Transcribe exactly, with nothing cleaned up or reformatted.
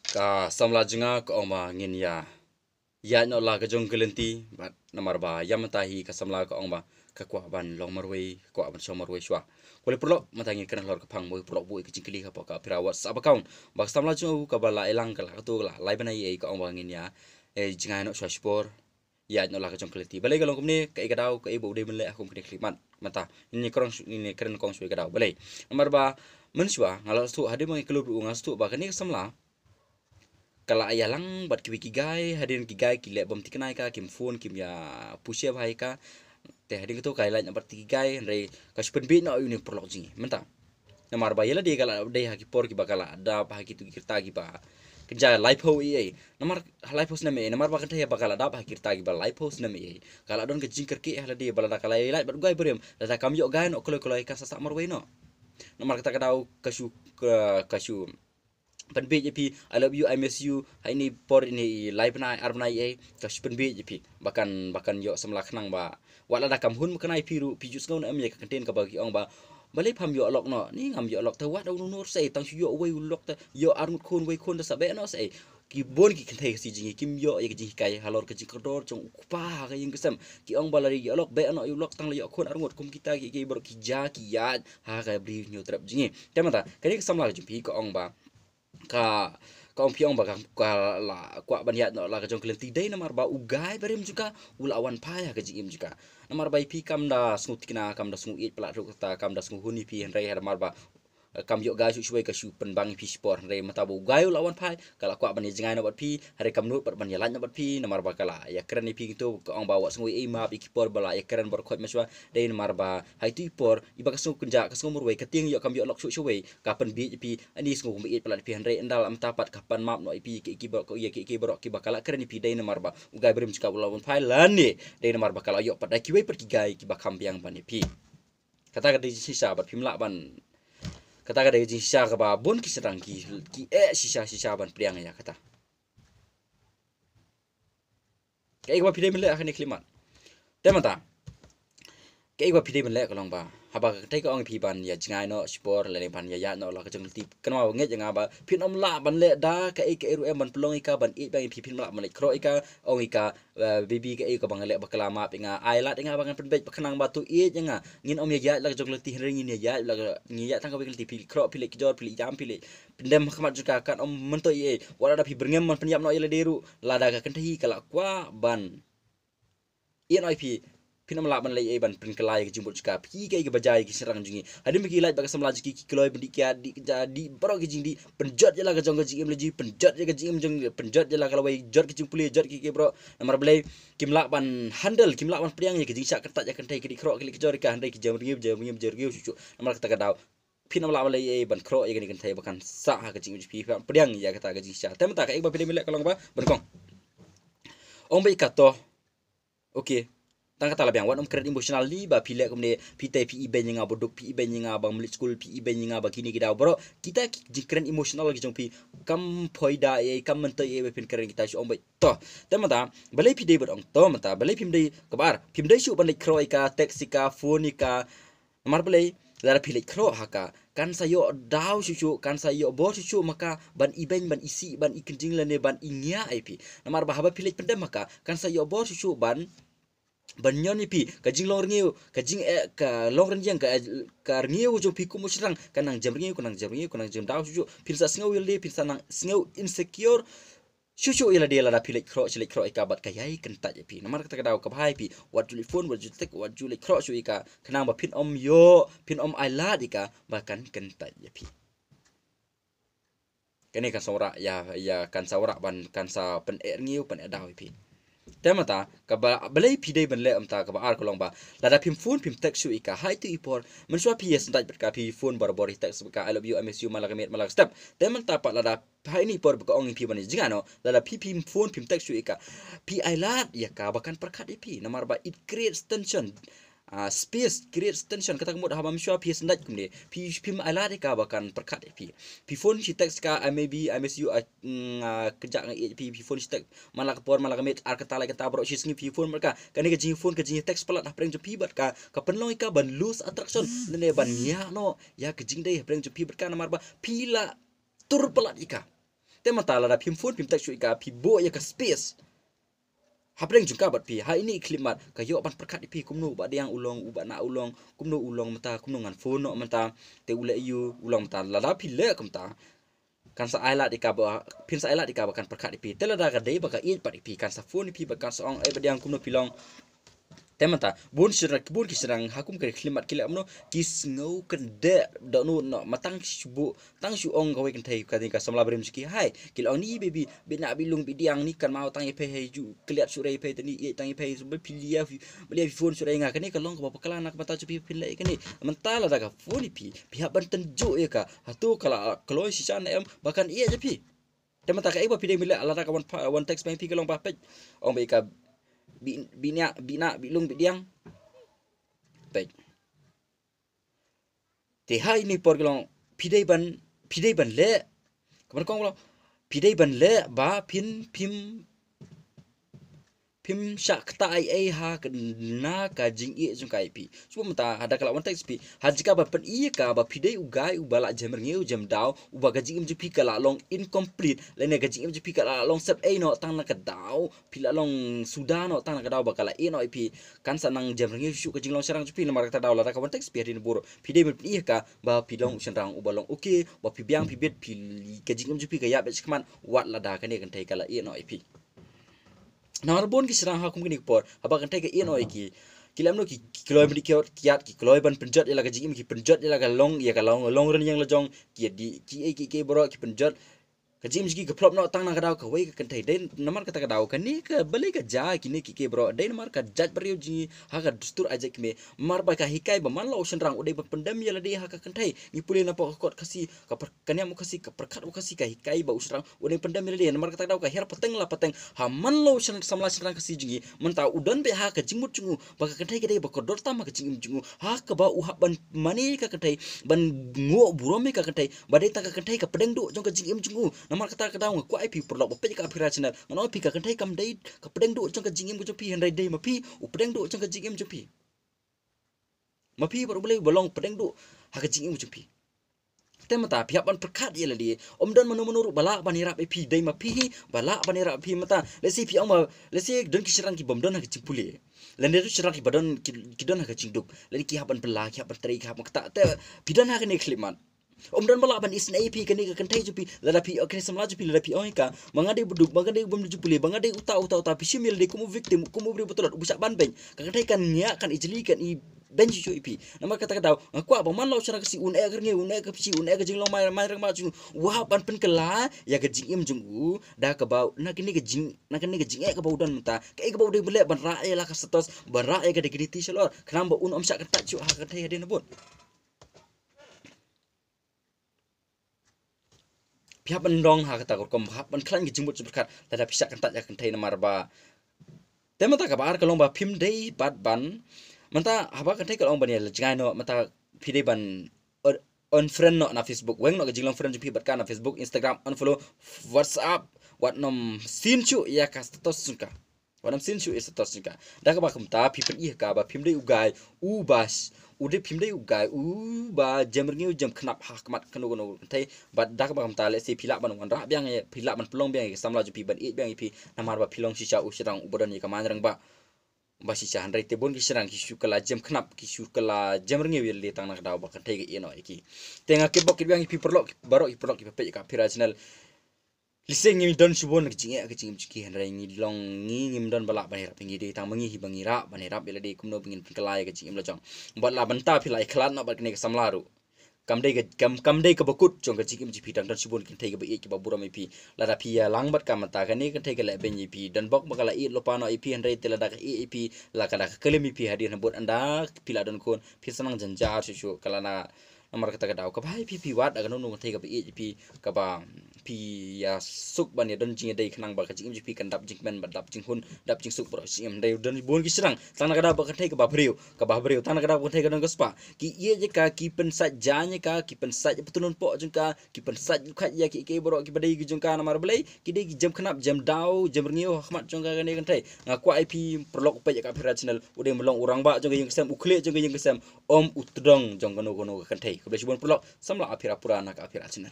Ka samla jong nga ka ong ba ngin ïa ïaid noh la ka jong ka lynti, bad namar ba ïa mynta hi ka samla ka ong ba ka kwah ban long marwei, ka kwah ban shong marwei shuwa. Ko lei paralok, mynta ngin kren halor ka phang ba u paralok buh ïa ka jingkylli hapoh ka Opera WhatsApp account ba ka samla jong u kaba la ïalang ka la katto ka la lai bnai ei, ka ong ba ngin ïa, eh, jngai noh shuwa shipor, ïaid noh la ka jong ka lynti. Balei ka long kumne, kaei ka daw, kaei ba u dei ban leh ha kum kane ka khyllipmat. Mynta ngin ïa kren shu-, ngin ïa kren kong shuwa ïa ka daw. Balei? Namar ba mynshuwa nga la sngewthuh, hadien ba nga kylli ruh nga sngewthuh ba kane ka samla ka la ïalang bad kiwei ki guy, hadien ki guy ki leh bym thikna ïa ka, kim phone, kim ïa pushiat bha ïa ka. Te hadien kato ka ïalait noh bad ki guy, hynrei ka shu pynbieit noh ïa une u paralok jong ngi. Mynta namar ba ïa lade ka la dei ha ki por kiba ka la dap ha kito ki rta kiba kynja laiphew ei ei. Namar ha laiphew snem ei ei, namar ba kynthei ba ka la dap ha ki rta kiba laiphew snem ei ei, ka la don ka jingkyrkieh ha lade ba lada ka la ïalait bad u guy barim, lada kam ïoh guy noh kloi kloi kan sa sah marwei noh. Namar kata ka daw ka shu, ka, ka shu pynbieit ïa phi, "I love you, I miss you." Ha ine i por, ine i lai bnai, ar bnai ei ei, ka shu pynbieit ïa phi ba kan, ba kan ïoh samla khnang ba wat lada kam hun makna ïa phi ruh, phi ju sngew ne em ïa ka kyntien kaba ki ong ba, "Balei pham ïoh lok noh?" Ni ngam ïoh lok te wat da uno uno ruh sa ei, tang shu ïoh uwei u lok te ïoh arngut khun, wei khun te sa beh noh sa ei. Ki bun ki kynthei Khasi jong ngi kim ïoh ïa ka jinghikai halor ka jingkordor jong u kpa ha ka ïing ka sem. Ki ong ba lada ïoh lok, beh noh ïa u lok, tang la ïoh khun arngut. Kum kita ki, ki baroh ki jia ki ïaid ha ka Bri Hynñiewtrep jong ngi. Te mynta kane ka samla ka jong phi ka ong ba ka, ka ong phi ong ba ka, ka la kwah ban ïaid noh la ka jong ka lynti dei namar ba u guy barim jong ka u la wan phai ha ka jingim jong ka. Namar ba ïa phi kam da sngew thikna, kam da sngew ïeit palat ruh kata, kam da sngew hun ïa phi, hynrei namar ba, eh, kam ïoh guy shuh shuh ei, ka shu pynbang ïa phi shipor, hynrei mynta ba u guy u la wan phai, ka la kwah ban ïa jngai noh bad phi, hynrei kam nud pat ban ïalait noh bad phi, namar ba ka la ïakren ïa phi kito, ka ong ba wat sngew ei ei, map ïa ki por ba la ïakren baroh khoit mynshuwa, dei namar ba ha itu i por iba ka sngew kynja, ka sngew marwei, ka tieng ïoh kam ïoh lok shuh shuh ei, ka pynbieit ïa phi, ani sngew kumba ïeit palat ïa phi, hynrei ynda la mynta pat ka pan map noh ïa phi, ki, ki baroh, ïa ki, ki baroh kiba ka la kren ïa phi, dei namar ba u guy barim jong ka u la wan phai lane dei namar ba ka la ïoh pat da kiwei pat ki guy kiba kham biang ban ïa phi. Kata ka dei jingshisha bad phim lah ban, kata ka dei jingshisha kaba bun ki shynrang ki, ki eh shisha shisha ban pdiang ïa kata. Kaei kaba phi dei ban leh ha kane ka khyllipmat? Te mynta kaei kaba phi dei ban leh ka long ba haba ka kynthei ka ong ïa phi ban ïa jngai noh shipor lane ban ïa ïaid noh la ka jong ka lynti, kynmaw ngeit ïa nga ba phin ym lah ban leh da kaei kaei ruh em ban pynlong ïa ka ban ïeit biang ïa phi, phin ym lah ban leit khroh ïa ka, ong ïa ka, eh, "Baby, kaei kaba nga leh ba ka la map ïa nga, ai lad ïa nga ba ngan pynbeit ba khnang ba to ïeit ïa nga. Ngin ym ïa ïaid la ka jong ka lynti, hynrei ngin ïa ïaid la ka, ngin ïaid tang kawei ka lynti." Phi leit khroh, phi leit kjor, phi leit ïam, phi leit pyndem ha khmat jong ka, kan ym myntoi ei ei. Wat lada phi byrngem ban pynïap noh ïa lade ruh, lada ka kynthei ka la kwah ban ïeit noh ïa phi, phin ym lah ban leh ei ei ban pynkylla ïa ka jingbud jong ka. Phi kaei kaba jia ïa ki shynrang jong ngi? Hadien ba ki lait bad ka samla jong ki, ki kloi ban dih kiad, dih kynja, dih baroh ki jingdih, pynjot ïa la ka jong ka jingim la jong, pynjot ïa ka jingim jong, pynjot ïa la ka lawei, jot ka jingpule, jot ki, ki baroh. Namar balei? Kim lah ban handle, kim lah ban pdiang ïa ka jingshah kyntait ïa ka kynthei, ki dih khroh, ki leh kjor ïa ka, hynrei ki jam rngiew, jam rngiew, jam rngiew shuh shuh. Namar kata ka daw phin ym lah ban leh ei ei ban khroh ïa kane ka kynthei ba kan sah ha ka jingim jong phi, pdiang ïa kata ka jingshah. Te mynta kaei kaba phi dei ban leh ka long ba, ba nyngkong, ong ba ïa ka to, okay, tang kata la biang, wat ym kren emotionally ba phi leh kumne, phi te phi ibeiñ ïa nga ba duk, phi ibeiñ ïa nga ba ngam leit skul, phi ibeiñ ïa nga ba kine ki daw baroh. Kita ki jingkren emotional ki jong phi kam poi da ei ei, kam myntoi ei ei ba phin kren kita, shu ong ba to. Te mynta balei phi dei ban ong to mynta? Balei phim dei, kaba ar, phim dei shuh ban leit khroh ïa ka, text ïa ka, phone ïa ka? Namar balei? Lada phi leit khroh ha ka, kan sa ïoh daw shuh shuh, kan sa ïoh bor shuh shuh ma ka ban ibeiñ, ban isih, ban ikynjing lane ban ingiah ïa phi. Namar ba haba phi leit pyndem ha ka, kan sa ïoh bor shuh shuh ban, ban ñion ïa phi. Ka jinglong rngiew, ka jing, eh, ka long rynïeng, ka, ka rngiew jong phi kum u shynrang, ka nang jem rngiew, ka nang jem rngiew, ka nang jem daw shuh shuh. Phin sa sngew ïalade, phin sa nang sngew insecure shuh shuh ïalade lada phi leit khroh, shi leit khroh ïa ka bad ka ïai kyntait ïa phi. Namar kata ka daw kaba bha ïa phi, wat ju leit phone, wat ju text, wat ju leit khroh shuh ïa ka, khnang ba phin ym ïoh, phin ym ai lad ïa ka ba kan kyntait ïa phi. Kane kan sa wanrah ïa, ïa kan sa wanrah ban, kan sa pyneh rngiew, pyneh daw ïa phi. Te mynta kaba, balei phi dei ban leh mynta kaba ar ka long ba lada phim phone, phim text shuh ïa ka ha itu i por, mynshuwa phi ïa sngewdait bad ka, phi phone barabor, ïa text bad ka, "I love you, I miss you, man la ka miet, man la ka step." Te mynta pat lada ha ini i por ba ka ong ïa phi ban ïa jngai noh, lada phi phim phone, phim text shuh ïa ka, phi ai lad ïa ka ba kan pyrkhat ïa phi, namar ba it creates tension. Ah, space creates tension. Kata ka mut haba mynshuwa phi ïa sngewdait kumne, phi, phim ai lad ïa ka ba kan pyrkhat ïa phi. Phi phone, shi text ka, "I may be, I miss you, I, mm, ah, kynjah nga ïeit ïa phi." Phi phone, shi text, "Man la ka por, man la ka miet, ar kynta lai kynta baroh shi sngi phi phone bad ka." Kane ka jingphone, ka jingtext palat hapdeng jong phi bad ka, ka pynlong ïa ka ban lose attraction lane ban ñiah noh ïa ka jingdei hapdeng jong phi bad ka, namar ba phi la tur palat ïa ka. Te mynta lada phim phone phim text shuh ïa ka, phi buh ïa ka space hapdeng jong ka bad phi. Ha ine i khyllipmat ka ïoh ban pyrkhat ïa phi kumno u Bah Diang u long, u Bah Nah u long, kumno u long mynta, kumno ngan phone noh mynta, te u leh aïu u long mynta. Lada phi leh kumta, kan sa ai lad ïa ka ba, phin sa ai lad ïa ka ba kan pyrkhat ïa phi. Te lada ka dei ba ka ïeit pat ïa phi, kan sa phone ïa phi bad kan sa ong, "Eh Bah Diang, kumno phi long?" Te mynta bun shynrang, bun ki shynrang ha kum ka khyllipmat ki leh kumno, ki sngew kyndit dohnud noh, ma tang shu buh, tang shu ong kawei kynthei, ka dei ka samla barim jong ki, hai ki la ong, "Ni baby, Bah Nah, Bah Lung, Bah Diang, ni kynmaw tang ïa phi, hei ju klet shuh re ïa phi, te ni ïeit tang ïa phi, shu ba phi lia phi, ba lia phi phone shuh re ïa nga." Kane ka long kaba bakla na ka bynta jong phi, phin leh ïa kane. Mynta lada ka phone ïa phi, phi hap ban tynjuh ïa ka, hato ka la kloi shisha ne em ba kan ïeit ïa phi. Te mynta kaei ba phi dei ban leh, lada ka wan pha-, wan text ba ïa phi ka long ba peit, ong ba ïa ka, "Bah, Bah Nah, Bah Nah, Bah Lung, Bah Diang." Peit. Te ha ine i por ka long phi dei ban, phi dei ban leh. Ka ban kong ka long phi dei ban leh ba phin, phim, phim shah kata ei ei ha ka, na ka jingïeit jong ka ïa phi. Shu mynta haba ka la wan text phi, ha jaka ba pyni ïa ka ba phi dei u guy uba la jem rngiew jem daw, uba ka jingim jong phi ka la long incomplete, lane ka jingim jong phi ka la long sep ei noh tang na ka daw, phi la long suda noh tang na ka daw ba ka la ïeh noh ïa phi. Kan sa nang jem rngiew shuh ka jinglong shynrang jong phi, namar kata ka daw lada ka wan text phi hadien bor, phi dei ban pyni ïa ka ba phi long u shynrang uba long okay, ba phi biang phi bit, phi, ka jingim jong phi ka ïap beit shakhmat wat lada kane ka kynthei ka la ïeh noh ïa phi. Namar bun ki shynrang ha kum kine ki por, haba ka kynthei ka ïeh noh ïa ki, ki leh kumno, ki, ki kloi ban dih kiad, ki kloi ban pynjot ïa la ka jingim, ki pynjot ïa la ka long, ïa ka long, long rynieng la jong, ki dih kiei kiei baroh, ki pynjot. Ka jingim jong ki ka phlop noh tang na ka daw kawei ka kynthei. Dei namar kata ka daw kane ka, balei ka jia kine kiei kiei baroh, dei namar ka jaitbynriew jong ngi ha ka dustur ai jait kmie. Namar ba ka hikai ba man la u shynrang u dei ban pyndem ïa lade ha ka kynthei. Ngi pule na pdeng ka kot Khasi, ka pyrkhat, ka niam u Khasi, ka pyrkhat u Khasi, ka hikai ba u shynrang u dei ban pyndem ïa lade. Namar kata ka daw ka hiar pateng la pateng, ha man la u shyn-, samla shynrang Khasi jong ngi, mynta u don beit ha ka jingmut jong u ba ka kynthei ka dei ba kordor tam ha ka jingim jong u, ha kaba u hap ban mane ka kynthei, ban nguh burom ïa ka kynthei, ba dei tang ka kynthei ka pdeng duh jong ka jingim jong u. Namar kata ka daw nga kwah ïa phi paralok ba peit ïa ka Aphira Channel, ngan ong ïa phi, ka kynthei kam dei ka pdeng duh jong ka jingim ka jong phi, hynrei dei ma phi u pdeng duh jong ka jingim jong phi. Ma phi bad U Blei ba long pdeng duh ha ka jingim ka jong phi. Te mynta phi hap ban pyrkhat ïa lade. Ym don mano mano ruh ba lah ban ïarap ïa phi, dei ma phi hi ba lah ban ïarap ïa phi mynta. Lehse phi ong ba, lehse don ki shynrang ki bym don ha ka jingpule, lane don shynrang ki ba don, ki, ki don ha ka jingduk, lane ki hap ban bylla, ki hap ban trei, ki hap ban ktah. Te phi don ha kane ka khyllipmat. Ym don ba lah ban isynei ïa phi kane ka kynthei jong phi, lada phi, kane ka samla jong phi, lada phi ong ïa ka ba nga dei ba duk, ba nga dei bym dei jingpule, ba nga dei uta uta uta, phi shim ïa lade kum u victim, kum u briew ba tlot, ba shah ban beiñ. Ka kynthei kan ngiah, kan ijli, kan ibeiñ shuh shuh ïa phi. Namar kata ka daw nga kwah ba man la u shynrang Khasi un eh ka rngiew, un eh ka pyrshah, un eh ka jinglong mai, mai rangbah jong u, u hap ban pynkylla ïa ka jingim jong u da kaba, na kane ka jing, na kane ka jingeh kaba u don mynta. Kaei kaba u dei ban leh, ban rah ïa la ka status, ban rah ïa ka dignity shalor, khnang ba un ym shah kyntait shuh ha ka kynthei hadien habud. Phi hap ban long ha kata ka rukom, hap ban khlaiñ ka jingmut jingpyrkhat lada phi shah kyntait ïa ka kynthei namar ba. Te mynta kaba ar ka long ba phim dei pat ban, mynta haba ka kynthei ka long ban ïa la jngai noh, mynta phi dei ban un-, unfriend noh na Facebook, weng noh ka jinglong friend jong phi bad ka na Facebook, Instagram, unfollow, WhatsApp, wat nym sien shuh ïa ka status jong ka. Wat nym sien shuh ïa status jong ka. Da kaba kumta phi pyni ïa ka ba phim dei u guy uba s-, u dei, phim dei u guy uba jem rngiew jem khnap ha khmat kano kano ka kynthei. Bad da kaba kumta lehse phi lah ban wanrah biang ïa, phi lah ban pynlong biang ïa ka samla jong phi, ban ïeit biang ïa phi, namar ba phi long shisha u shynrang uba don ïa ka mai rangbah, ba shisha. Hynrei te bun ki shynrang ki shu kylla jem khnap, ki shu kylla jem rngiew ïa lade tang na ka daw ba ka kynthei ka ïeh noh ïa ki. Te nga kitbok kitbiang ïa phi paralok baroh, ïa phi paralok kiba peit ïa ka Aphira Channel. Lehse ngi don shibun ka jingeh ha ka jingim jong ki, hynrei ngi long, ngi ngim don ba lah ban ïarap ïa ngi, dei tang ma ngi hi ba ngi rah ban ïarap ïa lade kumno ba ngin pynkylla ïa ka jingim la jong. Bad la bynta phi la ïakhlad noh bad kane ka samla ruh, kam dei ka, kam, kam dei kaba kut jong ka jingim jong phi. Tang don shibun ki kynthei kiba ïeit kiba burom ïa phi. Lada phi ïalang bad ka mynta, kane ka kynthei ka leh beiñ ïa phi, don bok ba ka la ïeit lypa noh ïa phi, hynrei te lada ka ïeit ïa phi, la ka da ka klim ïa phi hadien habud, ynda phi la don khun phin sa nang jynjar shuh shuh. Ka la na, namar kata ka daw kaba ai phi, phi wad da kano kano ka kynthei kaba ïeit ïa phi, kaba phi ïa suk ban ïa don jingïadei, khnang ba ka jingim jong phi kan dap jingkmen bad dap jinghun, dap jingsuk baroh shi im. Hynrei don bun ki shynrang, tang na ka daw ba ka kynthei kaba briew, kaba briew, tang na ka daw ba ka kynthei ka don ka spah, ki ïeit ïa ka, ki pynsait jaiñ ïa ka, ki pynsait ïa ka patnum poh jong ka, ki pynsait lukhat ïa ki, ki baroh kiba dei ki jong ka. Namar balei? Ki dei ki jem khnap, jem daw, jem rngiew ha khmat jong ka kane ka kynthei. Nga kwah ïa phi paralok peit ïa ka Aphira Channel, u dei ban long u rangbah jong ka ïing ka sem, u khlieh jong ka ïing ka sem, ym u tdong jong kano kano ka kynthei. Khublei shibun paralok, samla Aphira pura na ka Aphira Channel.